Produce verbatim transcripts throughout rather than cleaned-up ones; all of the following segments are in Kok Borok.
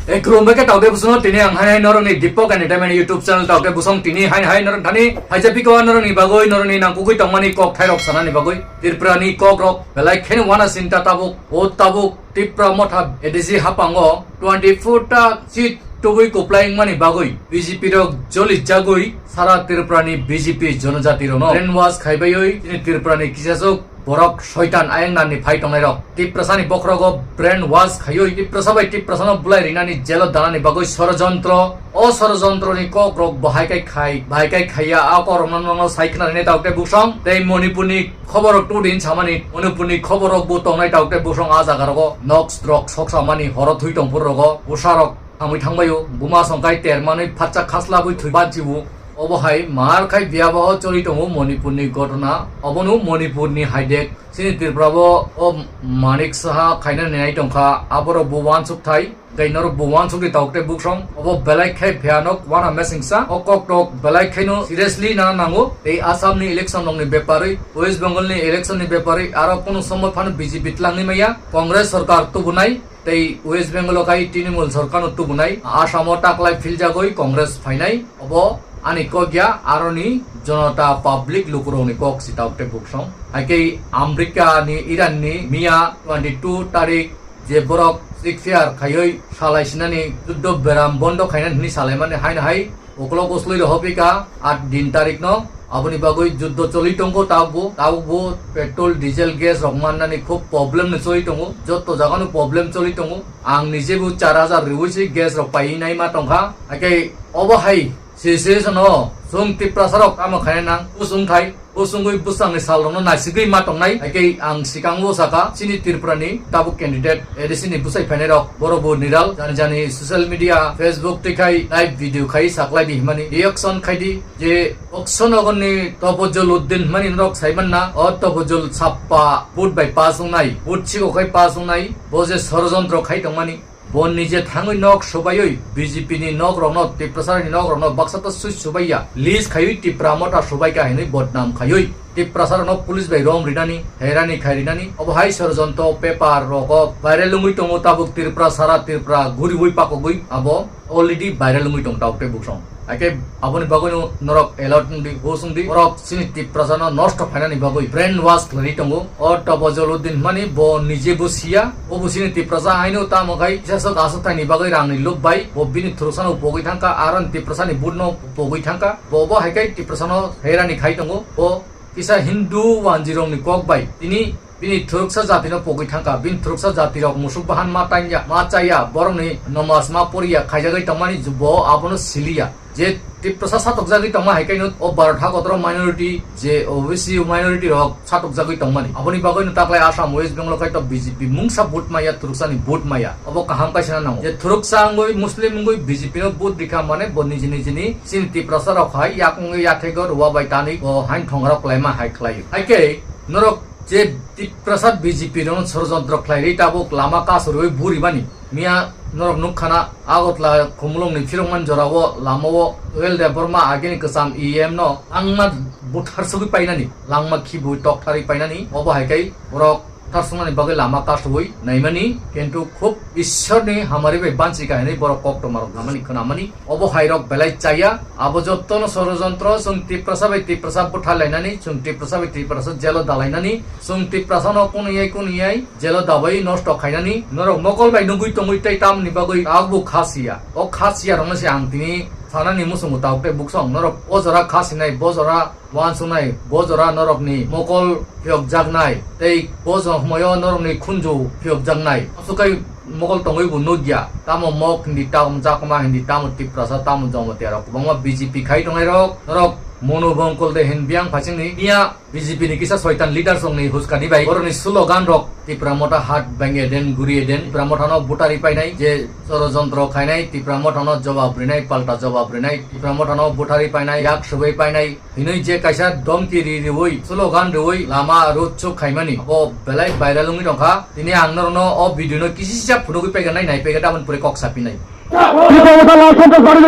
Tei khulumbai khe taote bwswngno tini ang hai hai norokni Deepak Entertainment YouTube channel taote bwswng tini hai hai norok thani haija piko norokni bagwi norokni nangkukwi tongmani kok thairok sanani bagwi Tripurani kokrok belai kheno wana sinta tabuk o tabuk Tipra Motha A D C hapango twenty four ta seat tubui kuplai wngmani bagwi B J P rok joli jagwi sara Tripurani B J P jonojati rokno brainwash khaibaiwi chini Tripurani kisasuk borok soitan ayang nani phai tongnairok. Tiprasani bokhorogo brainwash khaiwi Tiprasa bai Tiprasano bulai rinani jelo danani bagwi sorojontro. O sorojontroni kokrok bahai kai khai, bahai kai khaiya a kokrokno nono sai khna rinai taote bwswng tei Manipurni khoborok tubudin samani, Manipurni khoborok bo tongnai taote bwswng a jaga rogo nok strok soksa mani horo thui tongphuru rogo bwsarok thangwi thangbaio, buma songkai termanwi phatsa khaslabwi thwi banchibo. Obo hai mar khai biyabaho choli tongo Manipurni gotona. Obono Manipurni haidek chini Tripura bo o Manik Saha khaina nenai tongkha, aborok bo wansuk thai, tei norok bo wansuk di taote bwswng. Obo belai khai bhiyanok wana mesingsa, o koktok belai khaino seriously nana nango. Tei Assam ni election rokni beparwi, West Bengal ni election ni beparwi aro kunu somoi phano B J P tlangwi maya, Congress sorkar tubunai. Tei West Bengal o khai Trinamool sorkar no tubunai, Assam o taklai philjagwi Congress phainai, obo ani kok ya, aroni jonota public lukurokni kok si taote bwswng. Haikhe America ni Iran ni miya twenty two tarik je borok ceasefire khaiwi salai sinani juddo beram bondo khainani hwnwi salaimani haino hai Ukolok uslui rohopika at din tarik no, aboni bagwi juddo choli tongo tabukbo, tabukbo petrol, diesel, gas rok mannani khub problem no choli tongo, jotto jaga no problem choli tongo. Ang nije bo char hajar riwi se gas rok paiwi nai ma tongkha. Haikhe obo hai situation o chwng Tiprasa rok tamo khaina nang, bwswng thai. Bo chwngwi bwsangni salrokno naisigwi ma tongnai. Haikhe ang sikango sakha, chini Tripurani tabuk candidate A D C ni bwsai phainairok, borok bo niral jani jani social media, Facebook twi khai live video khai saklai di hwnmani reaction khai di je Boxonagarni Tofajol Uddin hwnmani norok sai manna, o Tofajol sappa vote bai pass wngnai, vote siko khai pass wngnai, bo je sorojontro khai tongmani. Bo nije thangwi nok subaiwi B J P ni nok rokno, Tiprasa ni nok rokno baksa ta sui subaiya, list khaiwi Tipra Motha subaika hinwi bodnam khaiwi Tiprasa rokno police bai rom rinani, herani khai rinani. Obo hai sorojontro paper rogo viral wngwi tongo tabuk Tripura sara Tripura guriwi pakogwi abo already viral wngwi tong tabuk tei buksong. Haikhe aboni bagwino norok alert wngdi, hush wngdi. Borok chini Tiprasano nosto khainani bagwi brainwash khlaiwi tongo. O Tofajol Uddin hwnmani bo nije bo siya. Bo bo chini Tiprasa haino tamo khai kisa sok aswk thaini bagwi rangni lob bai bo bini thwrwksano pogwi thangkha, aro ni Tiprasani vote no pogwi thangkha. Bo bo haikhai Tiprasano herani khai tongo. Bo kisa Hindu wanjirokni kok bai tini bini thwrwksa jatino pogwi thangkha. Bini thwrwksa jatirok musuk bahan ma tanya, ma chaya, borokni nomaj ma poriya khaijagwi tongmani bo abono siliya. Je Tiprasa satokjagwi tongma hai kaino o Bharat hakotoro minority, je O B C minority rok satokjagwi tongmani. Aboni bagwino taklai Assam, West Bengal o kaitor B J P mungsa vote maya, thwrwksani vote maya. Obo kaham kaisa nango. Je thwrwksa wngwi Muslim wngwi B J P no vote rikha mane bo niji nijini chini Tiprasa rok hai yak wngwi yathego rwa bai tanwi bo hain thongrok klaima hai khlai. Haikhe norok je Tiprasa B J P rokno sorojontro khlairwi tabuk lama kasorwi burimani. Miya norok nukkhana Agartala Khumulwngni phirokmani jorao lamao Tuel Debbarma agini kwcham E M no langma butharsugwi painani, langma khibu toktharwi painani, obo hai khe borok butharsuknani bagwi lama kasui naimani, kintu khub Ishwarni hamari bai banchi kahinwi borok koktwmarok namani khwnamani. Obo hairok belai chaya, abo jottono sorojontro, chwng Tiprasa bai Tiprasa butharlainani, chwng Tiprasa bai Tiprasa jelo dalainani, chwng Tiprasano kunuyai kunuyai jelo dabai nosto khainani, norok mokol bai nugwi tongwi tei tamni bagwi tabukbo kha siya. O kha siya rokno se ang tini sanani muchungo tabuk tei buksong norok o jora kha sinai, bo jora wansuknai, bo jora norokni mokol phiyokjaknai tei bo jora humayo norokni khunju phiyokjaknai. Aswk kai mokol tongwi bo nukya, tamo mok hindi, tamo chakma hindi, tamo Tiprasa, tamo Jamatia rok kwbangma B J P khai tongnai rok, norok mono bongkol de hin biyang phachingni miya B J P ni kisa soitan leader songni huskani bai borokni slogan rok Tipra Motha hat bangye den guriye den, Tipra Motha no butari painai, je sorojontro khainai, Tipra Motha no jawab rinai, palta jawab rinai, Tipra Motha no butari painai, yak subai painai hinwi je kaisa domki ri riwi slogan riwi lama road show khaimani, abo belai viral wngwi tongkha. Tini ang norokno o video no kisisa phunugwi paikha nai, nai paikha, tamoni pore kok sapinai. Tipra Motha lal santosh bari,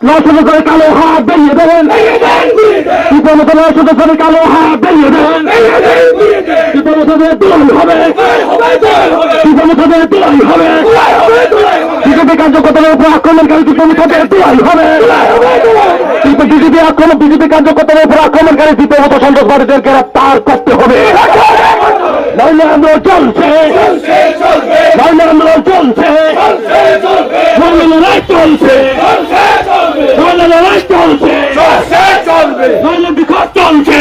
lal santosh bari kalo ha bengye den. Tipra Motha lal santosh bari kalo ha bengye den. Tipra Motha de dulai hobe. Tipra Motha de dulai hobe. B J P কার্যকর্তা উপর আক্রমণকারী তীব্র মথা ব্যর্থ হবে। বিজেপি আক্রমণ, বিজেপি কার্যকর্তাদের উপর আক্রমণকারী তীব্র মথা সন্ত্রাসবাদীদের গ্রেপ্তার করতে হবে। নইলে আন্দোলন চলছে, নইলে আন্দোলন চলছে, নইলে লড়াই চলছে, নইলে লড়াই চলছে, নইলে বিকাশ চলছে।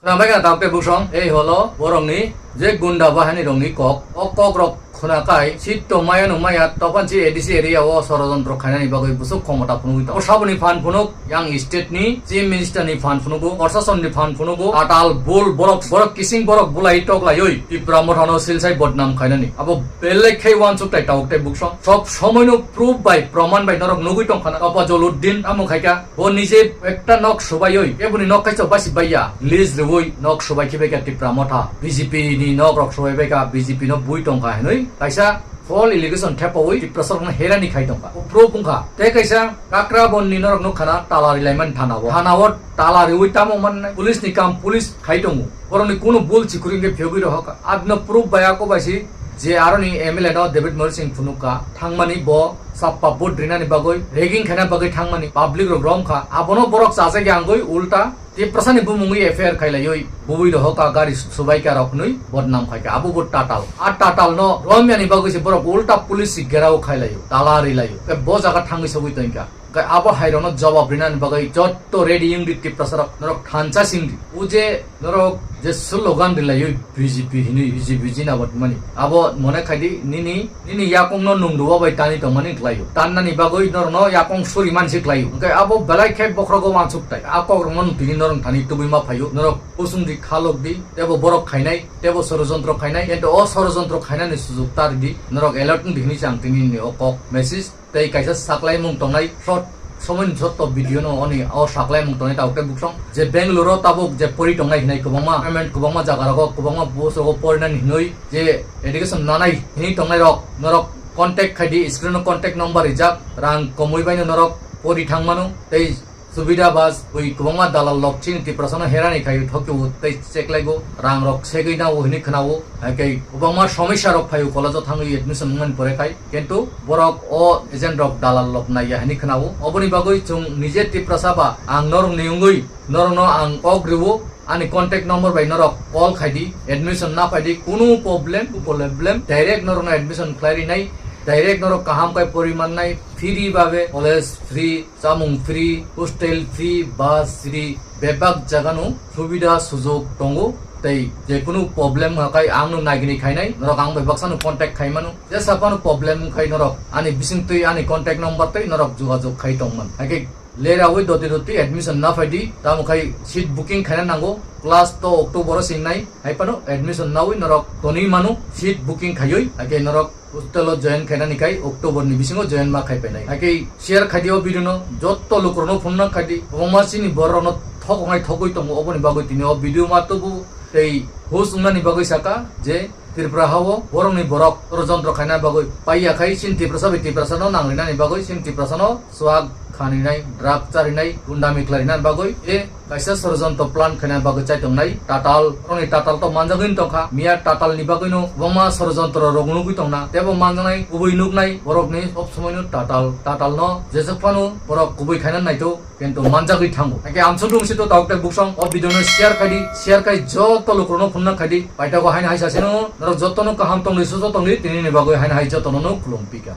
Khwnambai khna tabuk tei bwsong, ei holo borokni je gunda bahanirokni kok, o kokrok khwnakai, seat to maya no maya, tokon si A D C area o sorojontro khainani bagwi bwswk khomota phunugwi tongo. O saboni phan phunuk, yang state ni chief minister ni phan phunugo, proshasonni phan phunugo, atal bul borok, borok kising borok bulai toklaioi Tipra mothano silsai bodnam khainani. Abo belai khai wansuk tai tabuk tei bwsong. Sob somoino proof bai, proman bai norok nugwi tongkhana. Topa Joluddin amo khaika, bo nije ekta nok subaioi, eboni nok kaisa basi baiya, lease riui nok subai khibaikha Tipra motha, B J P ni nok rok subai baikha, B J P no bui tongkha hinui kaisa false allegation thepaui Tiprasa rokno herani khai tongkha. O proof wngkha. Tei kaisa Kakrabon ni norok nukkhana tala rilaimani thana o. Thana o tala riui tamo mannai? Police ni kam police khai tongo. Borokni kunu bul sikuri hwnkhe phiyogwi rohorkha. Abino proof bai ako bai si je aroni M L A no David Mori Singh phunukha. Thangmani bo sappa vote rinani bagwi, rigging khaina bagwi thangmani public rok romkha. Abono borok chajagya wngwi ulta Tiprasani bumungwi F I R khailaiwi bubui rohorkha, gari subaikha rok hwnwi bodnam khaikha. Abo bo tatal. A tatal no romyani bagwi se borok ulta police si gherao khailaio, tala rilaio. Khe bo jaga thangwi sogwi tongkha. Khe abo hairokno jawab rinani bagwi jotto ready wngdi Tiprasarok, norok thansa singdi. O je norok je slogan rilaiwi B J P hinwi, B J P jina botmani. Abo mone khaidi nini, nini yakungno nung rwwa bai tani tongmani khlaio. Tannani bagwi norokno yakung suri mansi khlaio. Hwnkhe abo belai khe bokhrogo wansuk tai. A kokrokno tini norok thani tubui ma phaio. Norok kusungdi khalokdi, tebo borok khainai, tebo sorojontro khainai. Kento o sorojontro khainani sujuk ta ridi. Norok alert wngdi hinwi chang tini ni o kok message. Tei kaisa saklaimung tongnai short somoini jotto video no oni o saklaimung tongnai tabuk tei bwsong je Bangalore o tabuk je pori tongnai hinai kwbangma payment kwbangma jaga rogo kwbangma post rogo porinani hinwi je education nanai hinwi tongnai rok norok contact khaidi screen o contact number rijak rang komui baino norok pori thangmano tei subida ba bui kwbangma dalal rok chini Tiprasano herani khaio thokio tei cheklaigo rang rok segwi nao hinwi khwnao. Hai khe kwbangma somosya rok phaio college o thangwi admission wngmani pore khai, kintu borok o agent rok dalal rok naiya hinwi khwnao. Oboni bagwi chwng nije Tiprasa ba ang norokni wngwi norokno ang kok rwo, ani contact number bai norok call khaidi, admission na phaidi, kunu problem, kunu problem, direct norokno admission khlai rinai, direct norok kaham khai pori mannai, free babe college free, chamung free, hostel free, bus free, bebak jagano subida sujog tongo. Tei jekunu problem hakai angno nagini khainai, norok ang bai baksano contact khaimano. Jesa phano problem khai norok ani bisingtwi ani contact number tei norok jogajog khai tongman. Haikhe lerawi doti doti admission na phaidi, tamo khai seat booking khaina nango. Class to October o singnai, hai phano admission nawi norok tonwi mano seat booking khaiwi. Haikhe norok hostel o join khainani khai October ni bisingo join ma khai painai. Haikhe share khaidi o video no, jotto lukurokno phunukna khaidi, kwbangma chini bororokno thoknai thogwi tongo, oboni bagwi tini o video ma tubu tei host wngnani bagwi saka je Tripura hao borokni borok sorojontro khaina bagwi paiya khai chini Tiprasa bai Tiprasano nangrinani bagwi chini Tiprasano swag khaninai, drug charinai, gundami khlarinani bagwi e kaisa sorojontro plan khaina bagwi chaitongnai tatal, borokni tatal to manjagwi tongkha. Miya tatalni bagwino kwbangma sorojontro rok nugwi tongna, tebo manjaknai kubui nuknai borokni sob somoino tatal, tatalno jeswk phano borok kubui khaina naito, kintu manjagwi thango. Haikhe amsuk dungsito tabuk tei buksong o video no share khaidi, share khai joto lukurokno phunukna khaidi. Paithago haino hai sasino norok jotono kaham tongdi, sujo tongdi, tinini bagwi haino hai jotono no khulum pika.